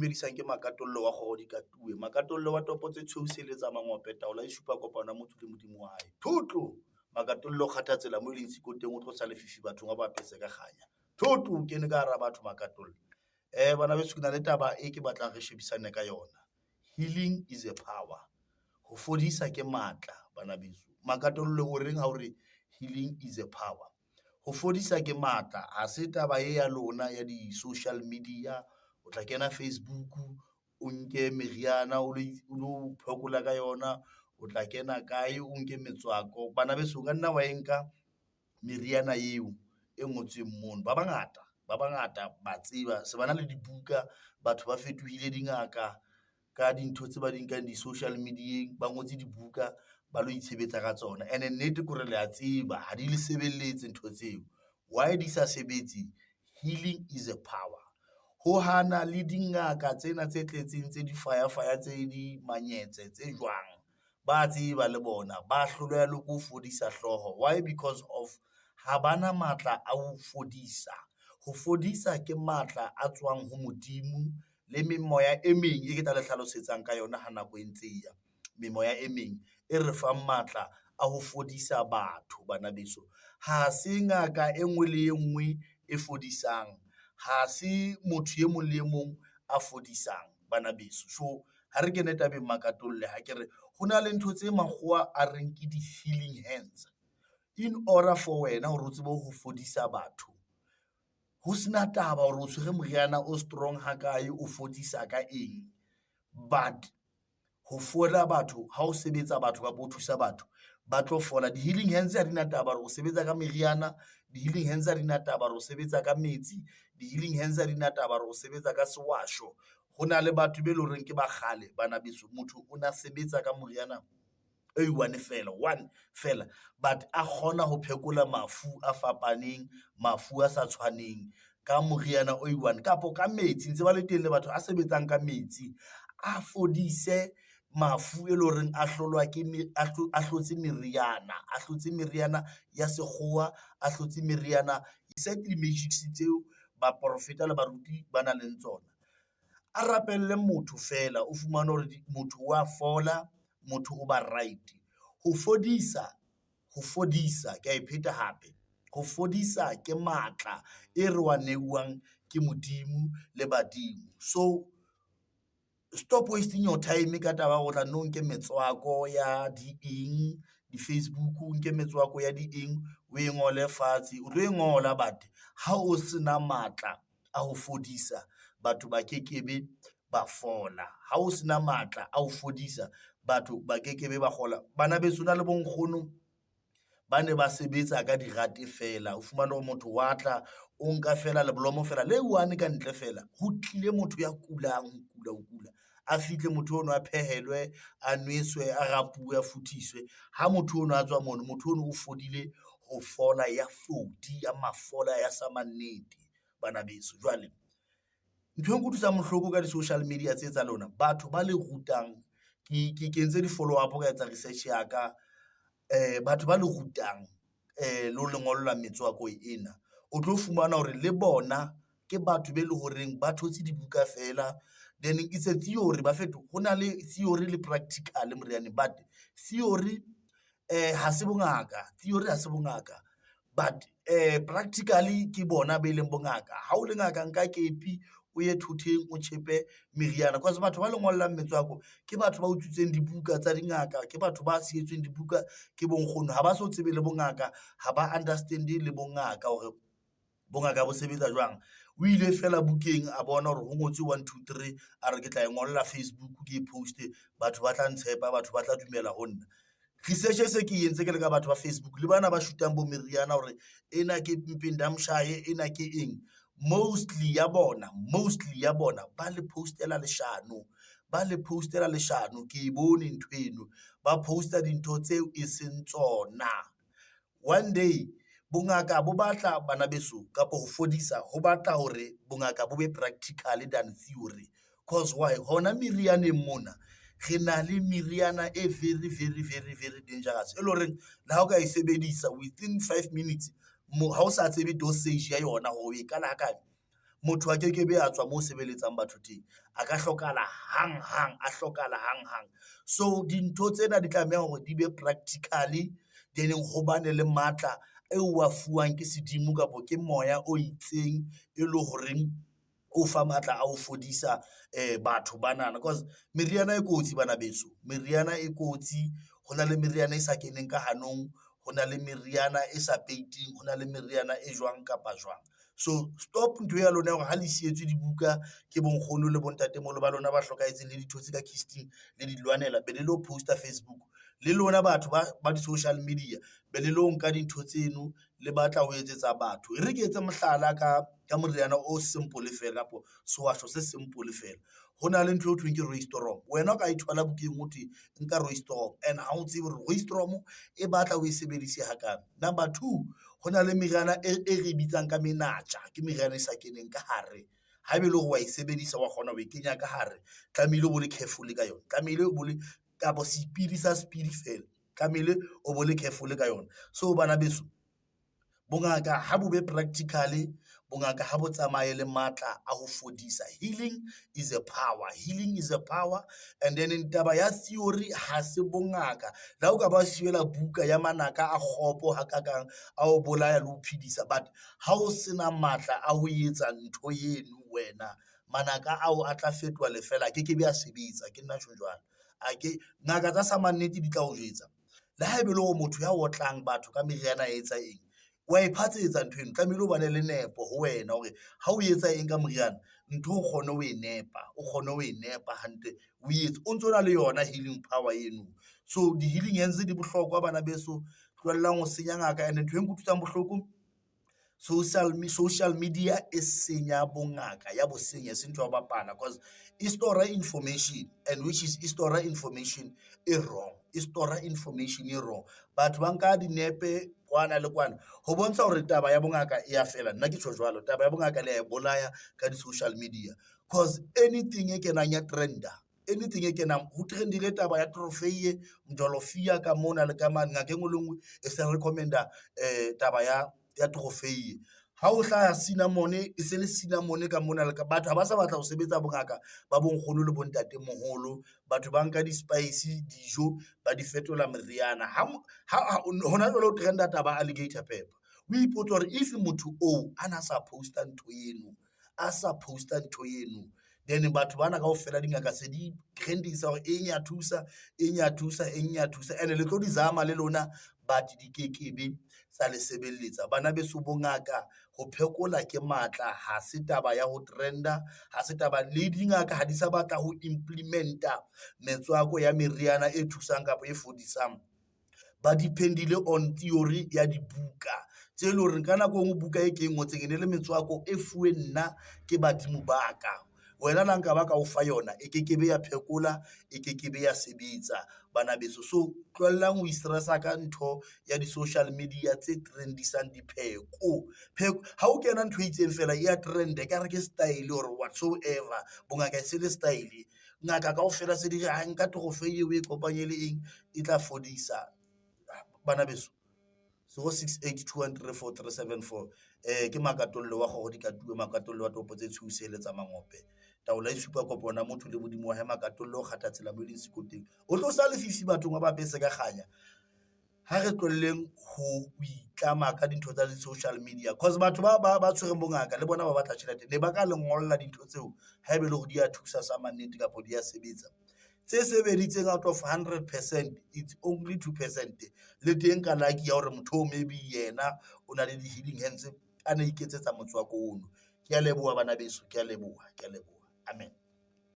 Dumedisang ke Makatollo wa kgoro dikatuwe. Makatollo wa topo tse tshweu seletsa mangope taola e supa kopano ya motho le Modimo wa hae. Thotlo! Makatollo o kgatha tsela mo e leng siko teng, o tlosa lefifi bathong a ba apese ka kganya. Thotlo o kene ka hara batho Makatollo. Bana beso ke na le taba e ke batlang re shebisane ka yona. Healing is a power. Ho fodisa ke matla bana beso. Makatollo o reng ha o re healing is a power? Ho fodisa ke matla, ha se taba e ya lona ya di-social media. O tla kena Facebook, o nke meriana o lo phekola ka yona, o tla kena kae o nke metswako. Bana beso o ka nna wa e nka meriana eo e ngotsweng mono. Ba bangata ba bangata ba tseba se ba na le dibuka, batho ba fetohile dingaka ka dintho tse ba di nkang di-social media-eng, ba ngotse dibuka ba lo itshebetsa ka tsona. Ene nnete ke hore le a tseba ha di le sebeletse ntho tseo. Why di sa sebetse? Healing is a power. Ho hana le dingaka tsena tse tletseng tse di-fire-fire tse di manyetse tse jwang, ba tseba le bona ba hloleha le ke ho fodisa hlooho. Why? Because of ha bana matla a ho fodisa. Ho fodisa ke matla a tswang ho Modimo le memoya e meng e ke tla le hlalosetsang ka yona ha nako e ntse e ya. Memoya e meng e re fang matla a ho fodisa batho bana beso. Ha se ngaka e nngwe le e nngwe e fodisang, ha se motho e mong le e mong a fodisang bana beso. So ha re kene tabeng Makatolle ha ke re ho na le ntho tse makgowa a reng ke di-healing hands. In order for wena hore o tsebe ho fodisa batho, ho sena taba hore o tshwere moriana o strong ha kae, o fodisa ka eng, but ho fola batho ha o sebetsa batho kapa o thusa batho ba tlo fola. Di-healing hands ha di na taba hore o sebetsa ka meriana, di-healing hands ha di na taba hore o sebetsa ka metsi, di-healing hands ha di na taba hore o sebetsa ka sewasho. Ho na le batho be leng horeng ke ba kgale bana beso, motho o na sebetsa ka moriana e one fela, one fela but a kgona ho phekola mafu a fapaneng, mafu a sa tshwaneng ka moriana o one kapo ka metsi. Ntse ba le teng le batho a sebetsang ka metsi, a fodise mafu e leng horeng a hlolwa ke a hlotse meriana, a hlotse meriana ya sekgowa, a hlotse meriana magics tseo baporofeta le baruti ba nang le tsona. A rapelle motho feela, o fumane hore motho wa fola, motho o ba right. Ho fodisa, ho fodisa, ke a e pheta hape, ho fodisa ke matla e re wa neuwang ke Modimo le badimo. So stop wasting your time ka taba ya hore o tla nno nke metswako ya di eng, di-Facebook, o nke metswako ya di eng o e ngole fatshe. O tlo e ngola but ha o se na matla a ho fodisa, batho ba kekebe ba fola. Ha o se na matla a ho fodisa, batho ba kekebe ba kgola. Bana beso ho na le bo nkgono ba ne ba sebetsa ka dirate feela. O fumane hore motho wa tla o nka feela lebolomo feela le one ka ntle feela, ho tlile motho ya kulang, ho kula, ho kula. A fihle motho ono a phehelwe, a nweswe, a rapuwe, a futhiswe. Ha motho ono a tswa mono, motho ono o fodile ho fola ya fodi, ya mafola ya samannete bana beso. Jwale ntho e nkutlwisang bohloko ka di-social media tse tsa lona, batho ba le rutang, ke entse di-follow up ka etsa research ya ka. Batho ba le rutang le ho le ngolla metswako ena, o tlo fumana hore le bona ke batho be leng horeng ba thotse dibuka feela. Then it's a theory, ba ho na le theory le practical morianeng, but theory ha se bongaka, theory ha se bongaka but practically ke bona be leng bongaka. Ha o le ngaka, nka kepi o ye thoteng, o tjhepe meriana cause batho ba le ngollang metswako ke batho ba utswitseng dibuka tsa dingaka, ke batho ba sietsweng dibuka ke bo nkgono. Ha ba so tsebe le bongaka, ha ba understand-e le bongaka hore bongaka bo sebetsa jwang. O ile feela bukeng a bona hore ho ngotswe one, two, three, a re ke tla e ngolla Facebook, ke e post-e, batho ba tla ntshepa, batho ba tla dumela ho nna. Research e se ke entse ke le ka batho ba Facebook le bana ba shoot-ang bo meriana hore ena ke mpendamshaye, ena ke eng, mostly ya bona, mostly ya bona ba le post-ela leshano, ba le post-ela leshano. Ke e bone ntho eno, ba post-a dintho tseo e seng tsona. One day bongaka bo batla bana beso kapa ho fodisa ho batla hore bongaka bo be practical than theory. Cause why? Hona merianeng mona re na le meriana e very, very, very, very dangerous, e leng horeng le ha o ka e sebedisa within 5 minutes, ha o sa tsebe dosage ya yona hore o e kala ha kae, Motho a kekebe a tswa moo sebeletsang batho teng, a ka hlokahala hanghang, a hlokahala hanghang. So dintho tsena di tlameha hore di be practical-e then ho bane le matla eo wa fuwang ke sedimo kapa ke moya o itseng, e leng horeng o fa matla a ho fodisa batho bana. Cause meriana e kotsi bana beso, meriana e kotsi. Ho na le meriana e sa keneng ka hanong, ho na le meriana e sa peiting, ho na le meriana e jwang kapa jwang. So stop ntho ya lona ya hore ha le sietswe dibuka ke bo nkgono le bontatemoholo ba lona ba hlokahetseng le di thotse ka kisting le di lwanela be le lo post-a Facebook le lona batho ba di-social media be le lo nka dintho tseno le batla ho etsetsa batho. E re ke etse mohlala ka moriana o simple fela kapo sehwahlo se simple fela. Ho na le ntho eo thweng ke rooistrom wena o ka e thola bukeng ho thwe nka rooistrom and ha o tsebe hore rooistrom e batla o e sebedise hakana. Number two, ho na le meriana e re bitsang ka menatja, ke meriana e sa keneng ka hare. Haeba e le hore wa e sebedisa, wa kgona ho e kenya ka hare, tlamehile o bo le careful ka yona, tlamehile o bo le kapa sepidi sa speed fela tlamehile o bo le careful ka yona. So bana beso, bongaka ha bo be practical-e, bongaka ha bo tsamaye le matla a ho fodisa. Healing is a power, healing is a power. And then taba ya theory ha se bongaka. Le ha o ka ba siela buka ya manaka a kgopo hakakang a ho bolaya le ho phedisa, but ha o sena matla a ho etsa ntho eno wena, manaka ao a tla fetoha lefela, a kekebe a sebetsa. Ke nna tjho jwalo. A ke ngaka tsa samannete di tla o jwetsa. Le haeba e le hore motho ya otlang batho ka meriana a etsa eng, wa e phatsetsa ntho eno, tlamehile o bane le nepo ho wena hore ha o etsa eng ka moriana, ntho o kgone ho e nepa, o kgone ho e nepa hantle, o etse o ntso na le yona healing power eno. So di-healing hands di bohlokwa bana beso, tlohellang ho senya ngaka and ntho e nkutlwisang bohloko, social media e senya bongaka ya bo senya, e se ntho ya ho bapala cause e store-a information and which is e store-a information e wrong, e store-a information e wrong. Batho ba nka dinepe kwana le kwana ho bontsha hore taba ya bongaka e ya fela. Nna ke tjho jwalo, taba ya bongaka le ya e bolaya ka di-social media cause anything e kenang ya trend-a, anything e kenang ho trend-ile taba ya trofeiye, mjolofia ka mona le ka mane. Ngaka e nngwe le nngwe e se recommend-a taba ya trofeiye. Ha ho hlaha cinnamon, e se le cinnamon ka mona le ka batho ha ba sa batla ho sebetsa bongaka ba bo nkgono le bo ntatemoholo. Batho ba nka di-spice, dijo ba di fetola meriana. Ha hona jwale ho trend-a taba ya alligator pepper. O ipotse hore if motho oo a na sa post-a ntho eno, a sa post-a ntho eno, then batho bana kaofela dingaka se di trend-isa hore eng ya thusa, eng ya thusa, eng ya thusa ene le tlo di zama le lona, but di kekebe tsa le sebeletsa. Bana beso, bongaka ho phekola ke matla, ha se taba ya ho trend-a, ha se taba le dingaka ha di sa batla ho implement-a metswako ya meriana e thusang kapa e fodisang. Ba depend-ile on theory ya dibuka tse leng hore ka nako e nngwe buka e ke e ngotseng e ne le metswako e fuwe nna ke badimo ba ka. Wena le ha nka ba ka o fa yona, e kekebe ya phekola, e kekebe ya sebetsa bana beso. So tlohellang ho i-stress-a ka ntho ya di-social media tse trend-isang dipheko. Pheko ha o kena ntho e itseng fela e ya trend-a ekare ke style or whatsoever, bongaka e se le style. Ngaka kaofela se di re ha nka trofeiye o e kopanye le eng e tla fodisa. Bana beso, 068 213 4374 ke Makatollo wa kgoro di katuwe, Makatollo wa topo tse tshweu seheletsa mangope. Taolo e supa kopano ya motho le modimo wa hae. Makatollo o kgatha tsela mo e leng sekoteng, o tlosa lefifi bathong ba bapese ka kganya. Ha re tlohelleng ho itlama ka dintho tsa di-social media cause batho ba tshwereng bongaka le bona ba batla tjhelete, ne ba ka le ngolla dintho tseo haeba e le hore di ya thusa sa mannete kapa di ya sebetsa. Tse sebeditseng out of 100%, it's only 2%. Le teng ka lucky ya hore motho o maybe yena o na le di-healing hands a na iketsetsa motswako ono. Ke a leboha bana beso, ke a leboha, ke a leboha. Amen.